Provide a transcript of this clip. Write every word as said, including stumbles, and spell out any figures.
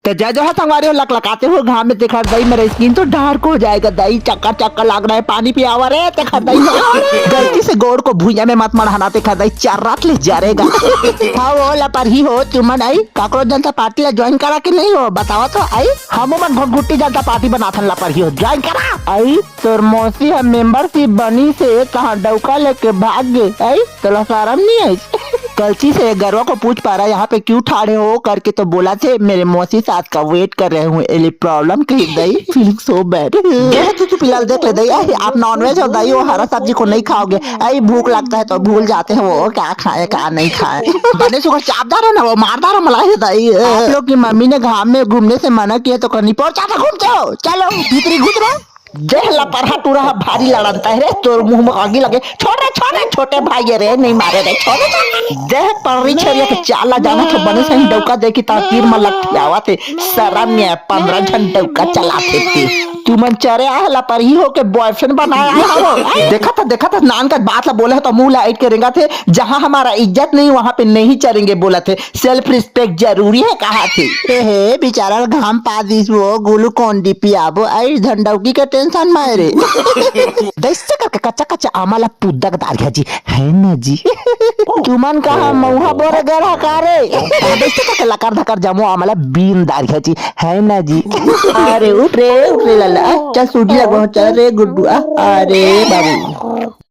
तो जय जोहार संगवारी हो, लकलकाते हो घाम में, तेखर दई मेरा skin तो dark हो जाएगा दई, चक्कर चक्कर लग रहा है, पानी पियावा रे तेखर दई। गलती से गोड़ को भुइया में मत मढ़ाना तेखर दई, चर्रात ले जरेगा। हाँ वो लपरही हो तुमन आई, काकरोच जनता पार्टी ला join करा के नहीं हो, बतावा तो आई, हमू मन घुटघुट्टी जनता पार्टी बनाथन लपरही हो, join करा आई। तोर मौसी ह membership बनी से कहाँ डौका लेके भाग गे, आई तोला शरम नहीं आई? कलची से गरवा को पूछ पा रहा, यहाँ पे क्यों ठाड़े हो करके तो बोला थे, मेरे मौसी सास का wait कर रहे हूँ, एली problem कही दई, feeling so bad। देख तू, तू फिलहाल देख ले दई, अरे आप non veg हो दई, वो हरा सब्जी को नहीं खाओगे, अरे भूख लगता है तो भूल जाते हैं वो क्या खाए क्या नहीं खाए। बने सुगर चापदार है ना, वो मारदार है मलाई है दई। आप लोग की मम्मी ने घाम में घूमने से मना किया तो करनी पहुंचाता घूमते हो, चलो भीतरी घुस रहे। देख ला परहा टूरा हा भारी लड़न तहरे, तोर मुंह में आगी लगे। छोड़ रे, छोड़ रे, छोटे भाई रे, नहीं मारे रे, छोड़ रे। देख पररी छेरिया के चाल ला जाना छो, बने सही डौका देखी ता तीर में लठियावत हे। शरम नहीं आए, पंद्रह झन डौका चलाथे ते। तुमन चरे आए ला परही हो के boyfriend बनाए आए हो। देखा था, देखा था, नान का बात ला बोले हो तो मुंह ला ऐट के रेंगा थे। जहाँ हमारा इज्जत नहीं वहाँ पे नहीं चरेंगे बोला थे। Self respect जरूरी है कहा थे। हे, हे, बेचारा घाम पा दिस वो, Glucon-D पियाबो, आई धन डौकी के tension में रे। दैसे करके कच्चा कच्चा आमा ला पुद्दा के दार घ्या जी, है ना जी? तुमन कहा मऊहा बोरे गरहा का रे? दैसे करके लकर धकर जमो आमा ला बीन दार घ्या जी, है ना जी? अरे उठ रे, उठ रे लाला, चल सूजी लगवा, चल रे गुड्डू, आ, अरे बाबू।